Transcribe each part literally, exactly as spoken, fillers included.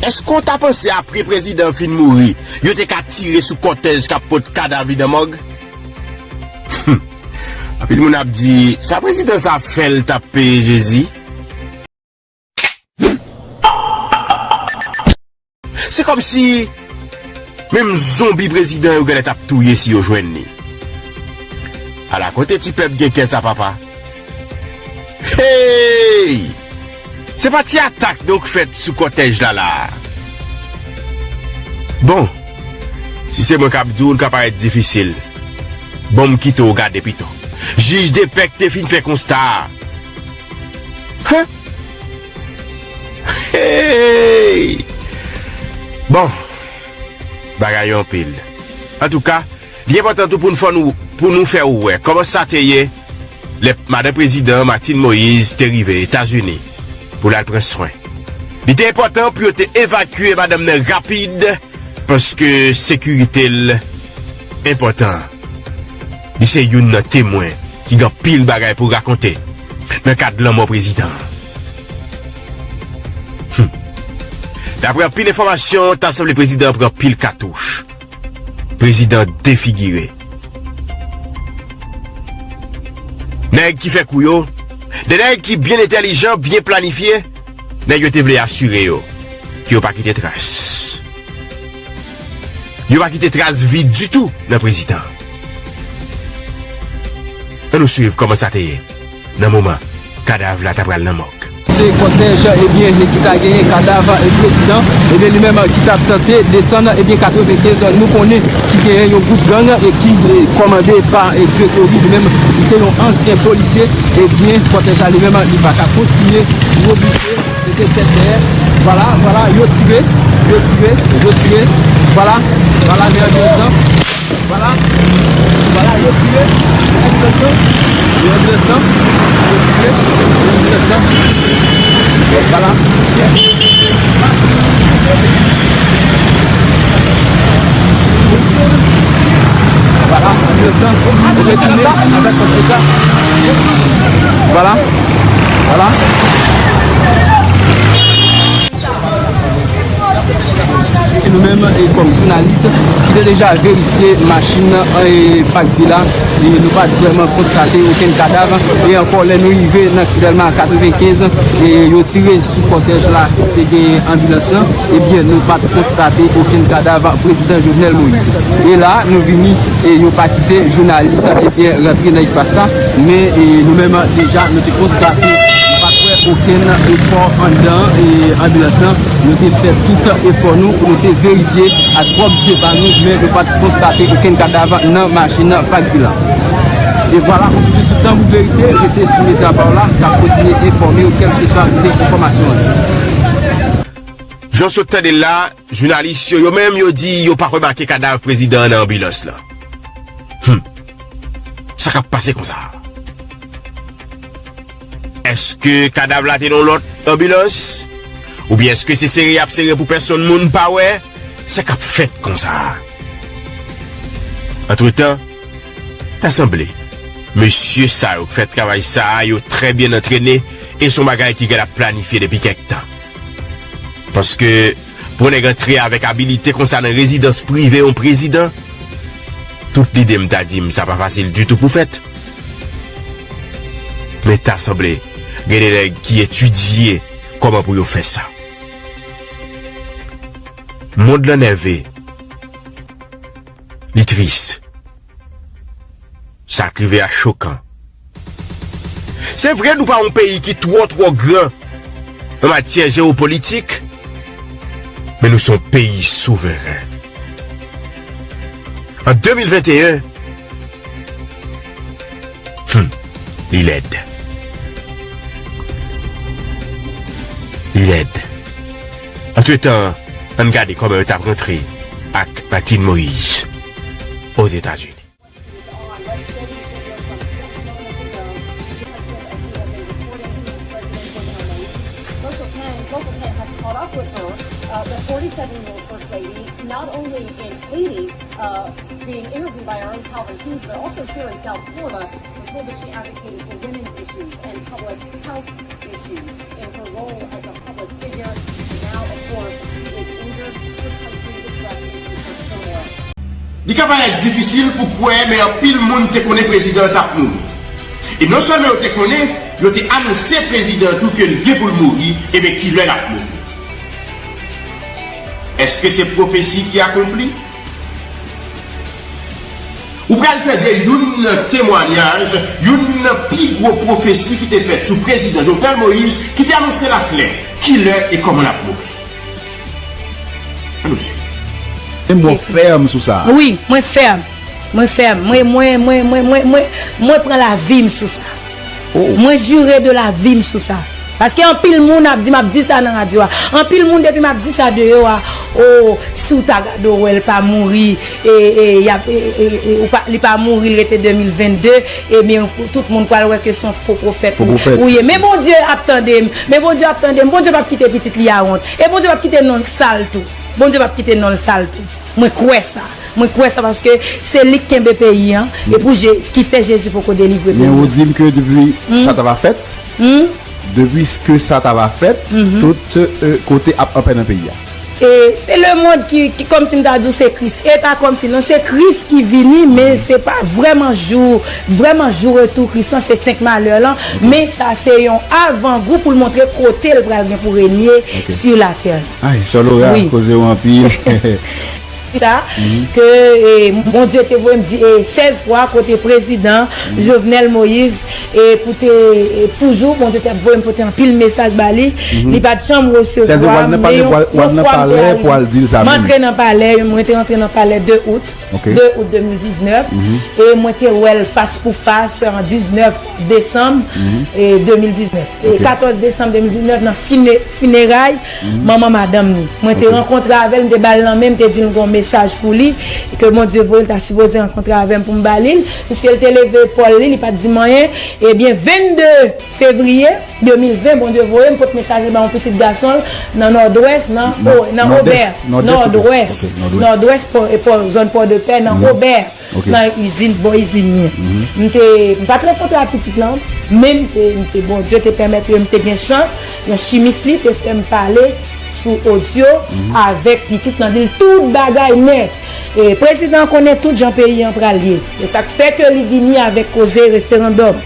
Èske w ta panse apre prezidan an fin mouri, yo te ka tire sou kòtèj k ap pote kadav li nan mòg? Humm. Anpil moun ap di, sa prezidan sa fè l t ap peye Jezi? Se kòmsi menm zonbi prezidan yo genlè t ap touye si yo jwenn li. Ala kote ti pèp gen kè sa, papa. Hey! Se pa ti atak non k fèt sou kòtèj la la a. Bon, si se mwen k ap di w, l ka parèt difisil. Bon, m kite w gade pito. Jij de pè k te fin fè konsta a. Hen? Hey! Bon, bagay yo anpil. Antouka, li enpòtan tou pou n fè nou, pou nou fè w wè kòman sa te ye lè madan prezidan Martine Moïse te rive Etazini pou l al pran swen. Li te enpòtan pou yo te evakye madanm nan rapid, paske sekirite l enpòtan. Li se youn nan temwen ki gen anpil bagay pou rakonte nan kad lanmò prezidan an. Humm. Daprè anpil enfòmasyon, ta sanble prezidan an pran anpil katouch. Prezidan defigire. Nèg ki fè kou yo, de nèg ki byen entèlijan, byen planifye, nèg yo te vle asire yo ke yo pa kite tras. Yo pa kite tras vid ditou nan prezidan. Ann nou swiv kòman sa te ye nan moman kadav la ta pral nan mòg. Se kòtèj, ebyen, ki ta genyen kadav, e, prezidan, ebyen, li menm, ki t ap tante desann, ebyen, katrevenkenz, nou konnen ki genyen yon gwoup gang, e, ki, e, kòmande pa, e, Gregory, li menm, li se yon ansyen polisye, ebyen, kòtèj la, li menm, li pa ka kontinye, li oblije mete tèt dèyè. Vwala, vwala, yo tire, yo tire, yo tire, vwala, vwala, gen yon zan. Vwala. Vwala, yo tire. Yo antre san. Yo antre san. Yo tire. Yo antre san. Vwala. Vwala, antre san. Yo retounen avèk kòdfeta. Vwala. Vwala. E nou menm, e kòm jounalis ki te deja verifye machin nan, e, Pak Vila, e nou pa t vrèman konstate okenn kadav. E ankò, lè nou rive nan Dèlma katrevenkenz, e yo tire sou kòtèj la, te gen anbilans lan, ebyen, nou pa t konstate okenn kadav prezidan Jovenel Moïse. E la, nou vini, e yo pa kite jounalis, ebyen, rantre nan espas la, men, e, nou menm, deja, nou te konstate, nou pa t wè okenn kò anndan, e, anbilans lan. Nou te fè tout efò nou pou nou te verifye ak pwòp zye pa nou, men nou pa t konstate okenn kadav nan machin Pak Vila. E vwala, ou toujou sou Tanbou Verite, rete sou medya pa w la, k ap kontinye enfòme w kèlkeswa kote enfòmasyon an ye. Jan w sot tande l la, jounalis yo, yo menm, yo di yo pa remake kadav prezidan an nan anbilans lan. Humm. Sa k ap pase konsa? Èske kadav la te nan yon lòt anbilans? Oubyen èske se sere y ap sere pou pèsonn moun pa wè? Sa k ap fèt konsa? Antretan, ta sanble, mesye sa yo k fè travay sa a, yo trè byen antrene e se yon bagay ki genlè ap planifye depi kèk tan. Paske, pou nèg antre avèk abilite konsa nan rezidans prive yon prezidan, tout lide m ta di m sa pa fasil ditou pou fèt. Men ta sanble, gen de nèg ki etidye kòman pou yo fè sa. Mond lan nève. Li tris. Sa k rive a chokan. Se vre, nou pa yon peyi ki twò, twò gran an matyè jewopolitik, men nou se yon peyi souveren. An de mil venteyen, hmm, li lèd. Li lèd. Antretan, ann gade kòman yo t ap rantre ak Martine Moïse Ozetazini. Local ten, Local ten has caught up with her, uh, the forty-seven-year-old First Lady, not only in Haiti, uh, being interviewed by our own Calvin Hughes, but also here in South Florida. We're told that she advocated for women's issues and public health issues in her role as a public figure. Now, of course, Li ka parèt difisil pou kwè, men anpil moun te konnen prezidan an t ap mouri. E non sèlman yo te konnen, yo te anonse prezidan an tou ke l gen pou l mouri, ebyen kilè l ap mouri. Èske se pwofesi ki akonpli? Ou pral tande youn nan temwayaj, youn nan pi gwo pwofesi ki te fèt sou prezidan Jovenel Moïse, ki te anonse l aklè kilè e kòman l ap mouri. Ann nou swiv. E mwen fèm sou sa. Wi, mwen fèm. Mwen fèm. Mwen, mwen, mwen, mwen, mwen, mwen, mwen pran lavi m sou sa. Oh. Mwen jire de lavi m sou sa. Paske anpil moun ap di m ap di sa nan radyo a. Anpil moun depi m ap di sa deyò a, oh, si w ta gade w wè l pa mouri, e, e, y ap, e, e, e, ou pa, li pa mouri, l rete de mil vennde, ebyen, tout moun pral wè ke se yon fo pwofèt ou ye. Men Bondye ap tande m. Men Bondye ap tande m. Bondye p ap kite pitit li a wont. E Bondye p ap kite non l sal tou. Bondye p ap kite non l sal tou. Mwen kwè sa. Mwen kwè sa paske se li k kenbe peyi an. E pou Je, ki fè Jezi poko delivre peyi an. Men ou di m ke depi sa t ava fèt, depi ke sa t ava fèt, tout, euh, kote ap anpè nan peyi a. E se lemonn ki, ki kòmsi m ta di w se Kris. E pa kòmsi non, se Kris ki vini, men se pa vrèman jou, vrèman jou retou Kris lan, se senk malè lan. Men sa se yon avangou pou l montre kote l pral gen pou renye sur la terre. Ay, sè Lora, koze w anpil. Sa, ke, e, Bondye te voye m di, e, sèz fwa kote prezidan Jovenel Moïse, e, pou te, e, toujou, Bondye te ap voye m pote anpil mesaj ba li. Li pa t janm resevwa m, men yon, yon fwa m te al, m antre nan palè, mwen te rantre nan palè de out, de out de mil diznèf, e mwen te wè l fas pou fas an diznèf desanm, e, de mil diznèf. E katòz desanm de mil diznèf, nan fine-, fineray manman madanm ni. Mwen te rankontre avè l, m te ba l lanmen, m te di l m gen yon mesaj pou li, ke Bondye voye l ta sipoze rankontre avè m pou m ba li l, piske l te leve epòl li, li pa t di m anyen. Ebyen, vennde fevriye de mil ven, Bondye voye m pote mesaj la ba yon pitit gason l nan Nòdwès, nan, nan Obè, Nòdwès, Nòdwès, pò, pò, zòn Pòdepè, nan Obè. Nan izin, bò izin li. M te, m pa t rankontre ak pitit lan, men m te, m te, Bondye te pèmèt ke m te gen chans, yon chimis li te fè m pale sou odyo avèk pitit lan, di l tout bagay nèt. E prezidan an konnen tout jan peyi an pral ye. E sa k fè ke li vini avèk koze referandòm.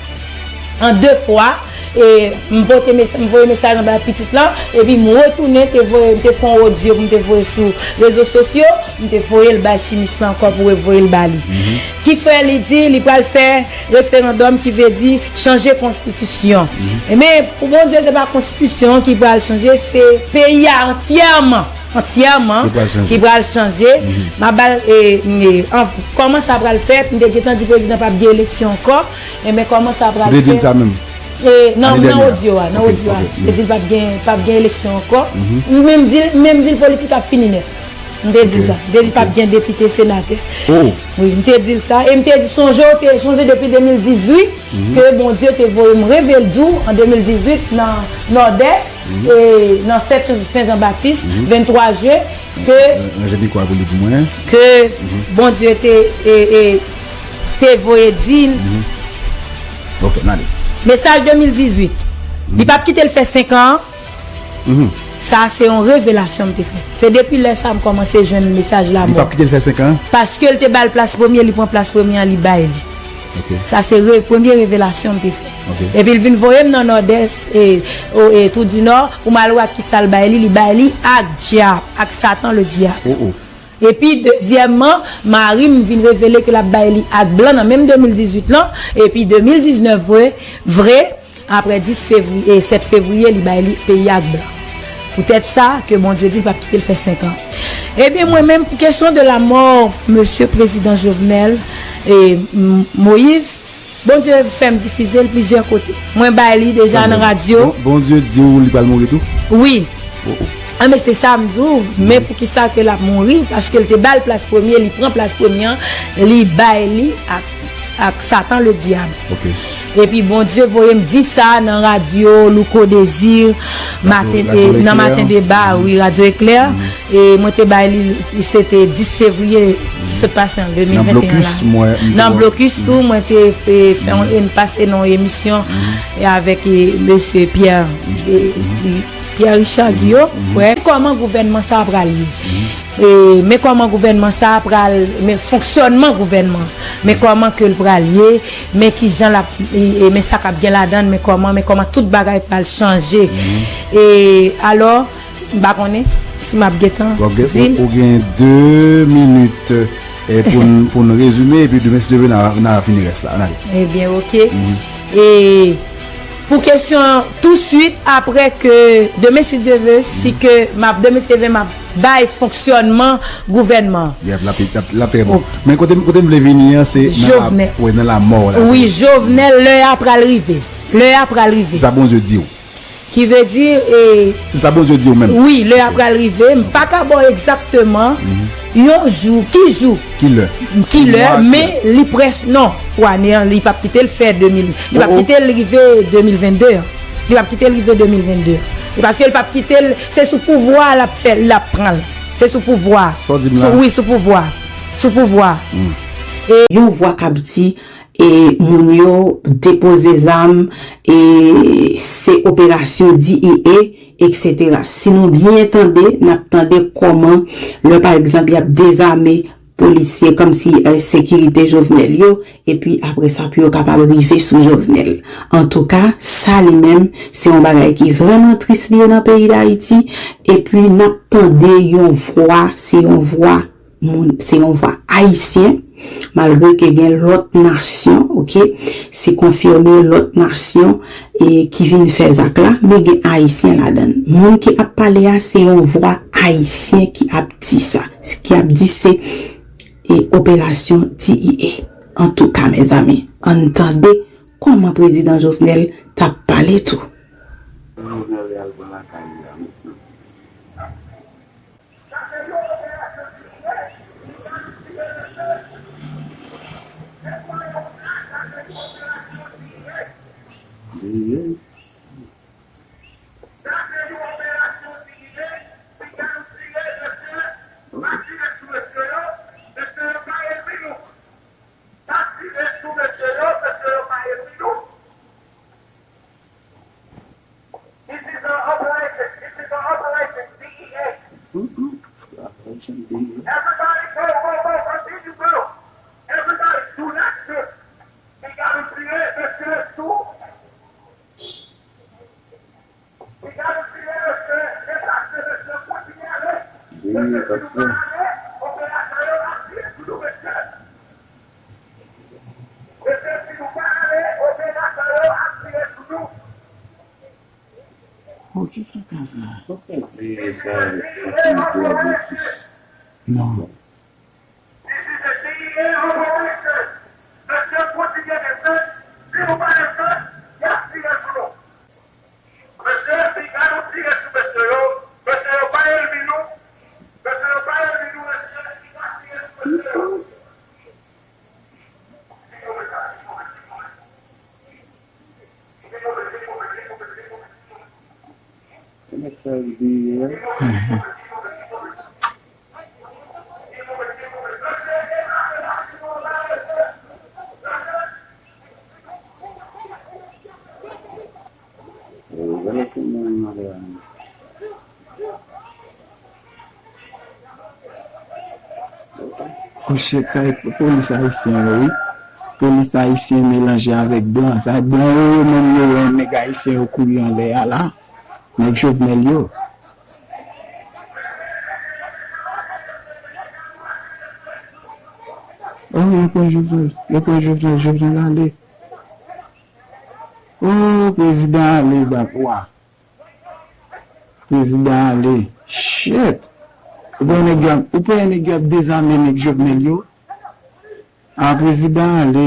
An de fwa, e m pote mes-, m voye mesaj anba pitit lan, epi m retounen, te voye, m te fè yon odyo pou m te voye sou rezo sosyo, m te voye l bay chimis lan ankò pou revoye l ba li. Ki fè li di li pral fè referandòm, ki vle di chanje konstitisyon. Ebyen, pou Bondye, se pa konstitisyon ki pral chanje, se peyi a antyèman, antyèman ki pral chanje. M ap ba l, e, e, an, kòman sa pral fèt, m te gentan di prezidan p ap gen eleksyon ankò. Enben, kòman sa pral fèt? Ou te di l sa menm? E, nan, nan odyo a, nan odyo a. Li di l p ap gen, p ap gen eleksyon ankò. M menm di l, m menm di l politik ap fini nèt. M te di l sa. M te di l p ap gen depite, senatè. Wi, m te di l sa. E m te di, sonje, w te sonje depi de mil dizuit ke Bondye te voye m revele di w an de mil dizuit nan Nòdès, e nan fèt Sen Jan Batis, venntwa jen, ke, ranje mikwo a pou li pou mwen, ke Bondye te, e, e, te voye di l. Ok, n ale. Mesaj de mil dizuit. Li p ap kite l fè senk an. Sa se yon revelasyon m te fè. Se depi lè sa a m kòmanse jwenn mesaj lanmò. Li p ap kite l fè senk an? Paske l te ba l plas premye, li pran plas premye an, li bay li. Ok. Sa se re-, premye revelasyon m te fè. Ok. Epi l vin voye m nan Nòdès, e, o, e, Twou di Nò, pou m al wè ak kisa l bay li, li bay li ak dyab, ak Satan le dyab. Oh, oh. Epi, dezyèmman, mari m vin revele ke l ap bay li ak blan nan menm de mil dizuit lan, epi de mil diznèf vre, vre, apre dis fevriye, sèt fevriye, li bay li peyi ak blan. Poutèt sa, ke Bondye di l p ap kite l fè senk an. Ebyen, mwen menm, pou kesyon de la mò, mesye prezidan Jovenel, e, M-, Moïse, Bondye fè m difize l plizyè kote. Mwen bay li deja nan radyo. Bon, Bondye di w li pral mouri tou? Wi. Oh, oh. A, men se sa m di w. Men poukisa ke l ap mouri? Paske l te ba l plas premye, li pran plas premye an, li bay li ak, ak Satan le dyab. Ok. Epi Bondye voye m di sa nan radyo Louko Désir, maten, nan Maten Deba, wi, Radyo Eklè. E mwen te bay li, se te dis fevriye ki sot pase an de mil venteyen la. Nan blokis tou, mwen te, e, fè yon, e, m pase nan yon emisyon, e, avèk, e, mesye Pierre, e, e, Pierre Richard Guillot, wè, kòman gouvènman sa a pral ye. E, men kòman gouvènman sa a pral, men fonksyònman gouvènman, men kòman ke l pral ye, men kijan l ap, e, e, men sa k ap gen ladan l, men kòman, men kòman tout bagay pral chanje. E, alò, m pa konnen si m ap gentan di l. Ou gen de minit, e, pou n, pou n rezime, epi demen, si Dye vle, n a, n a fini rès la. Ann ale. Ebyen, oke. E, pou kesyon an, touswit apre ke, demen, si Dye vle, si ke m ap, demen, si Dye vle, m ap bay fonksyònman gouvènman. Yep, l ap, l ap, l ap trè bon. Men kote, kote m vle vini an, se nan la, Jovenel. Wi, nan lamò la. Wi, Jovenel, lè a pral rive. Lè a pral rive. Se sa Bondye di w. Ki vle di, e, se sa Bondye di w menm. Wi, lè a pral rive. M pa ka ba w egzakteman yon jou, ki jou, ki lè, ki lè, men li près, non, pou ane an, li p ap kite l fè de mil, li p ap kite l rive de mil vennde an. Li p ap kite l rive de mil vennde. E paske l p ap kite l, se sou pouvwa a l ap fè, l ap pran l. Se sou pouvwa. Sa w di m la? Sou, wi, sou pouvwa. Sou pouvwa. Yon vwa k ap di, e, moun yo depoze zam, e, se operasyon D E A, etsetera. Si nou byen tande, n ap tande kòman, lè pa egzanp, y ap dezame polisye, kòmsi, e, sekirite Jovenel yo, epi apre sa, pou yo kapab rive sou Jovenel. Antouka, sa li menm, se yon bagay ki vrèman tris li ye nan peyi Dayiti, epi n ap tande yon vwa, se yon vwa moun, se yon vwa ayisyen, malgre ke gen lòt nasyon, oke, se konfime lòt nasyon, e ki vin fè zak la, men gen ayisyen ladan l. Moun ki ap pale a, se yon vwa ayisyen ki ap di sa, ki ap di se, e, operasyon D E A. Antouka, mezanmi, ann tande kòman prezidan Jovenel t ap pale tou. Jovenel al pran lakay li a, mesye. This is an operation. This is an operation. D E A. Mm-mm. Operation D E A. Everybody go, go, go, continue, go. Everybody, do not sit. Li ka retire, mesye, sou. Li ka retire, mesye, deplase, mesye, kontinye ale. Mesye, si nou pa ale, operatè yo ap tire sou nou, mesye. Mesye, si nou pa ale, operatè yo ap tire sou nou. Oh, ki kaka sa? Sa fè veye sa avèk pati yo avèk pis. Non. This is a D E A operation. Mesye, kontinye desann. Si nou pa desann, y ap tire sou nou. Mesye, piga nou tire sou mesye yo. Mesye yo pa enmi nou. Mesye yo pa enmi nou, mesye. Piga tire sou mesye yo. Se nèg sa yo ki peye a. Oh shit, sa e polis ayisyen yo, wi. Polis ayisyen melanje avèk blan. Sa blan yo, yo menm yo wè nèg ayisyen yo kouri anlè a la. Nèg Jovenel yo. Oh, yo pran Jovenel, yo pran Jovenel, Jovenel ale. Oh, prezidan ale, bak wa. Prezidan ale. Shit. Ou pa wè nèg yo ap, ou pa wè nèg yo ap dezame nèg Jovenel yo? A, prezidan ale.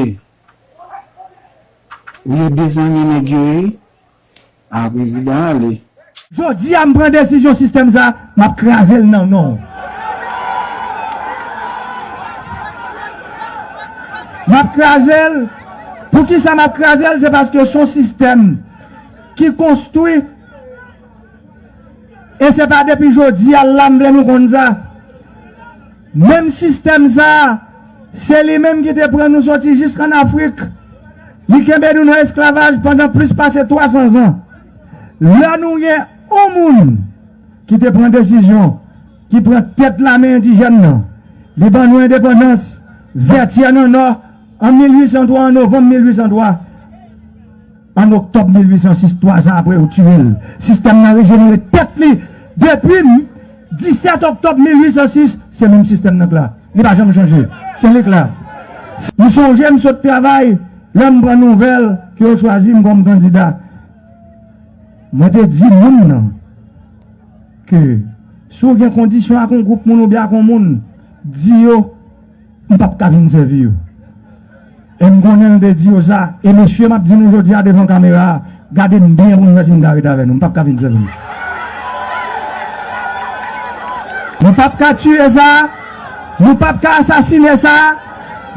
Yo dezame nèg yo, wi. A, prezidan ale. Jodi a, m pran desizyon sistèm sa, m ap kraze l nan non w. M ap kraze l. Poukisa m ap kraze l? Se paske se yon sistèm ki konstwi. E se pa depi jodi a la m vle nou konn sa. Menm sistèm sa a, se li menm ki te pran nou soti jisk ann Afrik. Li kenbe nou nan esklavaj pandan plis pase twa san zan. Lè nou gen yon moun ki te pran desizyon Li pran tèt lame endijèn nan. Li ban nou endepandans, Vètyè nan Nò, an mil uit san twa, an novanm mil uit san twa. An oktòb mil uit san sis, twa zan apre, yo tiye l. Sistèm nan rejenere tèt li. Depi disèt oktòb mil uit san sis, se menm sistèm nan k la. Li pa janm chanje. Se li k la. M sonje m sot travay, lè m pran nouvèl ke yo chwazi m kòm kandida. Mwen te di moun nan ke si w gen kondisyon ak yon gwoup moun oubyen ak yon moun, di yo, m p ap ka vin sèvi yo. E m konnen l te di yo sa, e mesye, m ap di nou jodi a devan kamera a, gade m byen pou nou wè si m ka ret avè nou, m p ap ka vin sèvi nou. Nou p ap ka tiye sa, nou p ap ka asasine sa,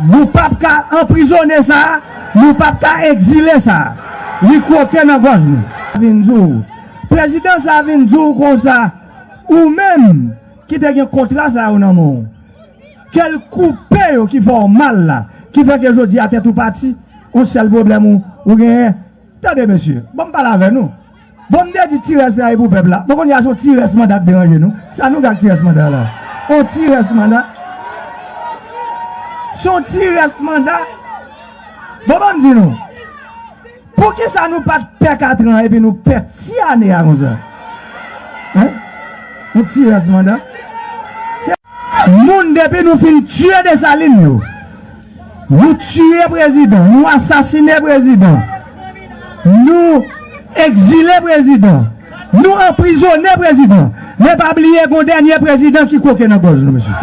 nou p ap ka anprizone sa, nou p ap ka egzile sa. Li kwoke nan gòj nou. Vin di w, prezidan sa vin di w konsa, ou menm ki te gen kontra sa yo nan men w, ke l koupe yo ki fè w mal la, ki fè ke jodi a tèt ou pati, yon sèl pwoblèm ou, ou genyen. Tande mesye, ban m pale avè nou. Bon, m te di ti rès la e pou pèp la. Bon, kounye a se yon ti rès manda k deranje nou. Sa nou gen ak ti rès manda la? Yon ti rès manda? Se yon ti rès manda? Bon, ban m di nou. Poukisa nou pa t pè katran epi nou pè ti ane a konsa? Hein? Yon ti rès manda? Moun depi nou fin tiye Desalin yo, nou tiye prezidan, nou asasine prezidan, nou egzile prezidan, nou anprizone prezidan. Men pa bliye gon dènye prezidan ki kwoke nan gòj nou, mesye.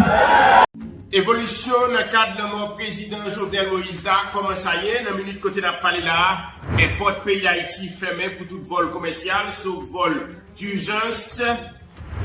Evolisyon nan kad lanmò prezidan Jovenel Moïse la, kòman sa ye nan minit kote n ap pale la a, èpòt peyi Dayiti fèmen pou tout vòl komèsyal, sof vòl dijans,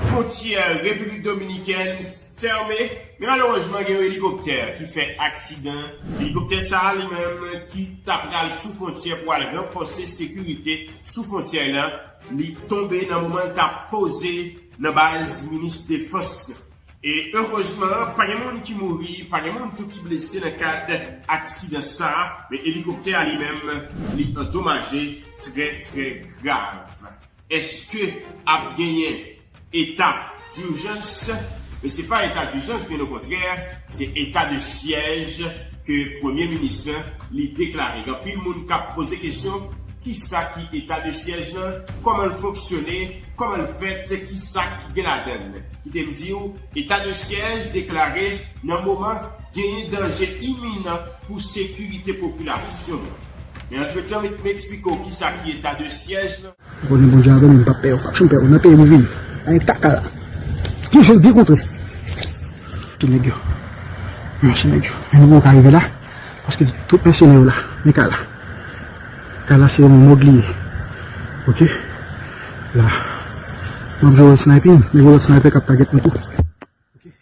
fwontyè Repiblik Dominikèn fèmen, men malerezman gen yon elikoptè ki fè aksidan. Elikoptè sa a li menm ki ta pral sou fwontyè pou al ranfòse sekirite sou fwontyè lan, li tonbe nan moman l t ap poze nan baz minis defans lan. E erezman, pa gen moun ki mouri, pa gen moun tou ki blese nan kad aksidan sa a, men elikoptè a li menm, li andomaje trè, trè grav. Èske ap genyen eta dijans? Men se pa eta dijans, byen okontrè, se eta de syèj ke premye minis lan li deklare. Gen anpil moun k ap poze kesyon, kisa ki eta de syèj lan, kòman l fonksyone, kòman l fèt, kisa ki gen ladan l? Kite m di w, eta de syèj deklare nan moman genyen danje iminan pou sekirite popilasyon an. Men antretan, m, m eksplike w kisa ki eta de syèj lan. Ou konnen Bondye avè m, m p ap pè, m p ap janm pè. Nan peyi m vini. Nan eta ka la. Ki jwenn byen kontre. Ti nèg yo. Mache nèg yo. Men nou poko ka rive la. Paske tout mèsenè yo la. Men ka la. Ka la se yon mòg li ye. Oke. La. M ap jwe wòl sniping. Men wòl sniper k ap target nou tou. Oke.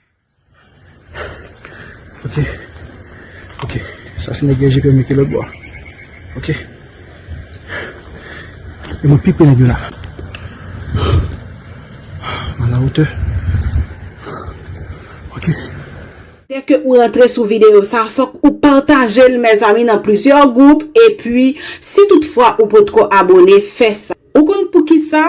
Oke. Oke. Sa se nèg G P M ki lòt bò. Oke. E mwen pi pre nèg yo la. M a la wotè. Oke. Dèke ou rantre sou videyo sa, fòk ou pataje l, mezanmi, nan plizyè gwoup. Epi, si toutfwa ou potko abone, fè sa. Ou konn poukisa?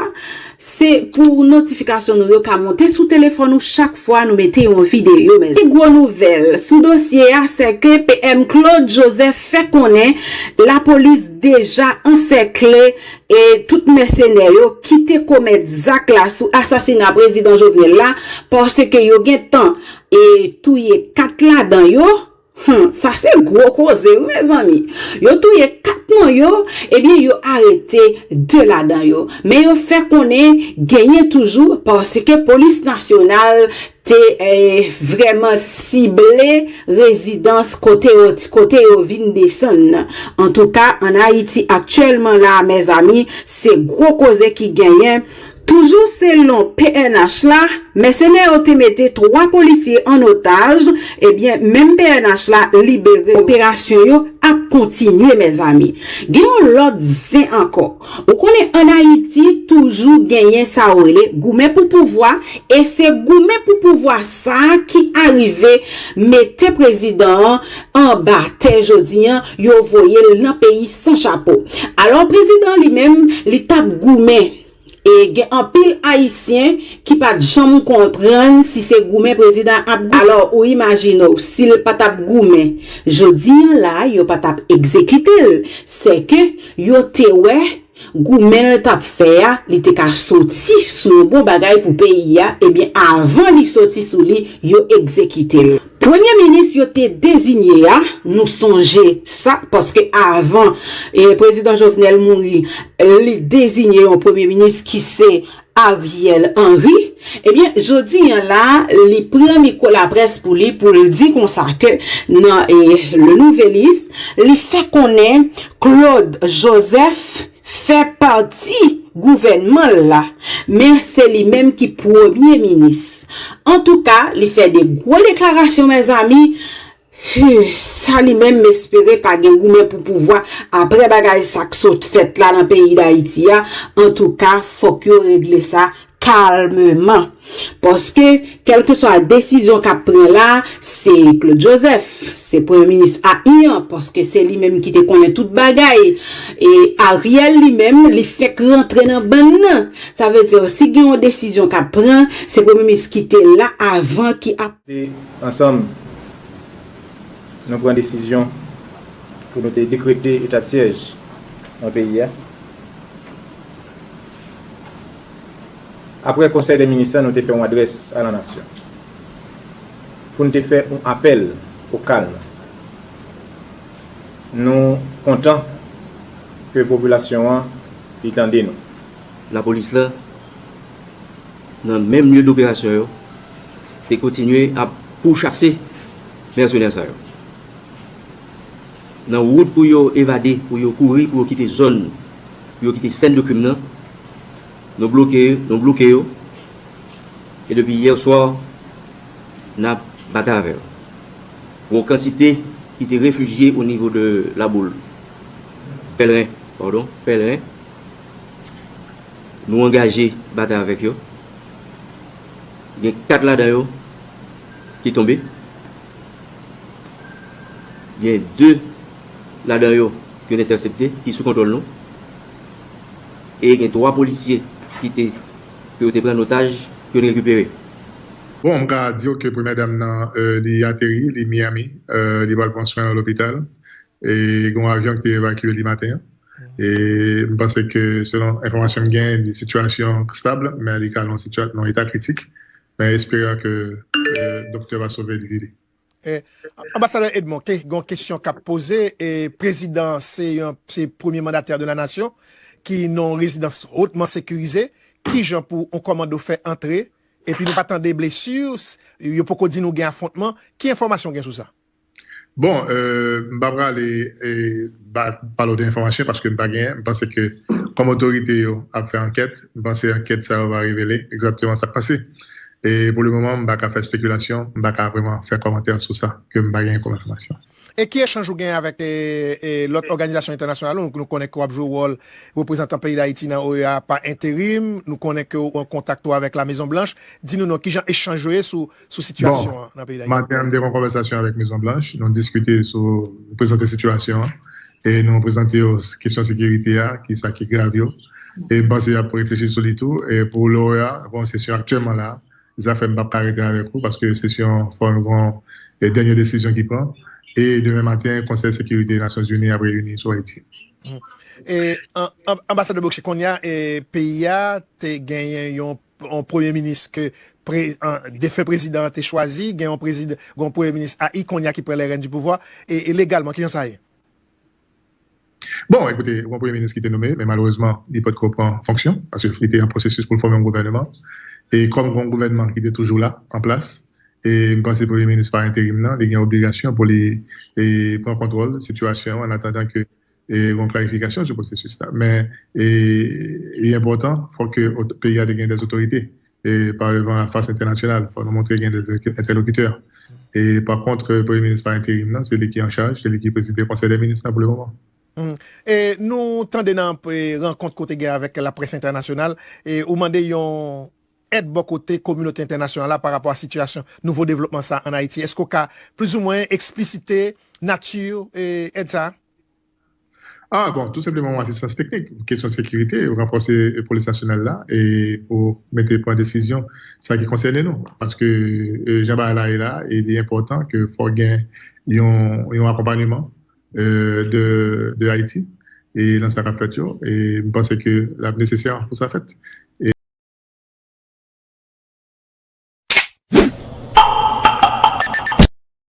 Se pou notifikasyon nou yo ka monte sou telefòn ou chak fwa nou mete yon videyo, mezanmi. Pi gwo nouvèl sou dosye a, se ke P M Claude Joseph fè konnen lapolis deja ansèkle e tout mèsenè yo ki te komèt zak la sou asasina prezidan Jovenel la, paske yo gentan e touye kat ladan yo. Hmm, sa se gwo koze wi, mezanmi. Yo touye kat nan yo, ebyen, yo arete de ladan yo. Men yo fè konnen genyen toujou, paske polis nasyonal te, eh, vrèman sible rezidans kote yo, kote yo vin desann nan. Antouka, ann Ayiti aktyèlman la, mezanmi, se gwo koze ki genyen. Toujou selon P N H la, mèsenè yo te mete twa polisye an otaj, ebyen, menm P N H la libere. Operasyon yo ap kontinye, mezanmi. Gen yon lòt zen ankò. Ou konnen ann Ayiti, toujou genyen sa yo rele goumen pou pouvwa, e se goumen pou pouvwa sa a ki arive mete prezidan an anba tè jodi an, yo voye l nan peyi san chapo. Alò, prezidan an li menm, li t ap goumen. E gen anpil Ayisyen ki pa t janm konprann si se goumen prezidan ap goumen. Alò, ou imajine w, si l pa t ap goumen, jodi an la, yo pa t ap egzekite l. Sèke yo te wè goumen l t ap fè a, li te ka soti sou yon bon bagay pou peyi a, ebyen, avan li soti sou li, yo egzekite l. Premye minis yo te dezinye a, nou sonje sa, paske avan, e, prezidan Jovenel mouri, li dezinye yon premye minis ki se Ariel Henry. Ebyen, jodi an la, li pran mikwo laprès pou li, pou l di konsa ke nan, e, Le Nouvelliste, li fè konnen Claude Joseph fè pati gouvènman l la, men se li menm ki premye minis. Antouka, li fè de gwo deklarasyon, mezanmi. Huh, sa li menm, m espere pa gen goumen pou pouvwa apre bagay sa k sot fèt la nan peyi Dayiti a. Antouka, fòk yo regle sa kalmeman. Paske, kèlkeswa desizyon k ap pran la, se Claude Joseph, se premye minis a i an, paske se li menm ki te konnen tout bagay. E Ariel li menm, li fèk rantre nan bann nan. Sa vle di, si gen yon desizyon k ap pran, se premye minis ki te la avan ki ap. Te ansanm, nou pran desizyon pou nou te dekrete eta de syèj nan peyi a. Apre Konsèy dè Minis la, nou te fè yon adrès a la nasyon pou n te fè yon apèl o kalm. Nou kontan ke popilasyon an li tande nou. Lapolis la, nan menm lye doperasyon yo, te kontinye ap pouchase mèsenè sa yo. Nan wout pou yo evade, pou yo kouri, pou yo kite zòn, pou yo kite sèn de krim nan, nou bloke, nou bloke yo. E depi yè swa, n ap batay avè yo. Yon kantite ki te refijye o nivo de Laboul, Pèlren, padon, Pèlren, nou angaje batay avèk yo. Gen kat ladan yo ki tonbe. Gen de ladan yo ke n entèsepte, ki sou kontwòl nou. E gen twa polisye ki te, ke yo te pran an otaj, ke n rekipere. Bon, m ka di w ke premyè dam nan, euh, li ateri, li Miami, euh, li pral pran swen nan lopital. E gen yon avyon ki te evakye li maten an. E m panse ke, selon enfòmasyon m gen, li sitiyasyon stab, men li ka nan yon sitiyasyon, nan eta kritik. Men espere ke, euh, doktè va sove li vini. Eh, Anbasadè Edmond, ke, gen yon kesyon k ap poze, e prezidan se yon, se premye mandatè de la nasyon ki nan yon rezidans hotman sekirize. Kijan pou yon kòmando fè antre, epi nou pa tande blesi, s-, yo poko di nou gen afwontman? Ki enfòmasyon w gen sou sa? Bon, euh, m pa prale, eh, ba, pale w de enfòmasyon paske m pa genyen. M panse ke kòm otorite yo ap fè ankèt, m panse ankèt sa yo va revele egzakteman sa k pase. E pou le moman, m pa ka fè espekilasyon, m pa ka vrèman fè kòmantè sou sa, ke m pa genyen kòm enfòmasyon. E ki echanj ou genyen avèk, e, e, lòt òganizasyon entènasyonal? Nou, nou konnen ke w ap jwe wòl reprezantan peyi Dayiti nan O E A pa enterim. Nou konnen ke w an kontak tou avèk La Mezon Blanch. Di nou non, kijan echanj yo ye sou, sou sitiyasyon an nan peyi Dayiti? Bon, maten an, m te gen yon konvèsasyon avèk Mezon Blanch. Nou diskite sou, nou prezante sitiyasyon an. E nou prezante yo kesyon sekirite a, ki sa ki grav yo. E m panse y ap reflechi sou li tou. E pou O E A, nou gen yon sesyon aktyèlman la. Zafè m p ap ka rete avèk ou, paske sesyon fò nou gen, e, dènye desizyon ki pran. E demen maten, Konsèy Sekirite Nasyonzini ap reyini sou Ayiti. Hmm. E, an, an, Anbasadè Boucher, kounye a, e, peyi a te genyen yon, yon premye minis ke pre-, an, defen prezidan an te chwazi, gen yon prezid-, gen yon premye minis a i kounye a ki pran les rênes du pouvoir, e, e legalman, kijan sa ye? Bon, ekoute, gen yon premye minis ki te nome, men malerezman, li potko pran fonksyon, paske li te an pwosesis pou l fòme yon gouvèneman. E kòm gen yon gouvènman ki te toujou la, an plas, e m panse premye minis pa enterim nan, li gen obligasyon pou li, e, pran kontwòl sitiyasyon an, an atandan ke, e, gen yon klarifikasyon sou pwosesis la. Men, e, li enpòtan, fòk ke ot-, peyi a te gen dè otorite e pa devan lafas entènasyonal. Fò nou montre gen de entèlokitè. E pa kont, premye minis pa enterim nan, se li ki an chaj, se li ki prezide Konsèy dè Minis nan pou le moman. Hmm. E nou tande nan, e, rankont ke w te gen avèk laprès entènasyonal, e ou mande yon èd bò kote kominote entènasyonal la pa rapò a sitiyasyon nouvo devlopman sa ann Ayiti. Èske w ka plizoumwen eksplisite nati, e, èd sa a? Ah, bon, tou senpleman yon asistans teknik, kesyon sekirite, ranfòse polis nasyonal la e pou mete pran desizyon sa ki konsène nou. Paske e, jan bagay la ye la, e li enpòtan ke fò gen yon, yon akonpanyeman e, de, de Ayiti e nan sa k ap fèt yo. E m panse ke l ap nesesè pou sa fèt.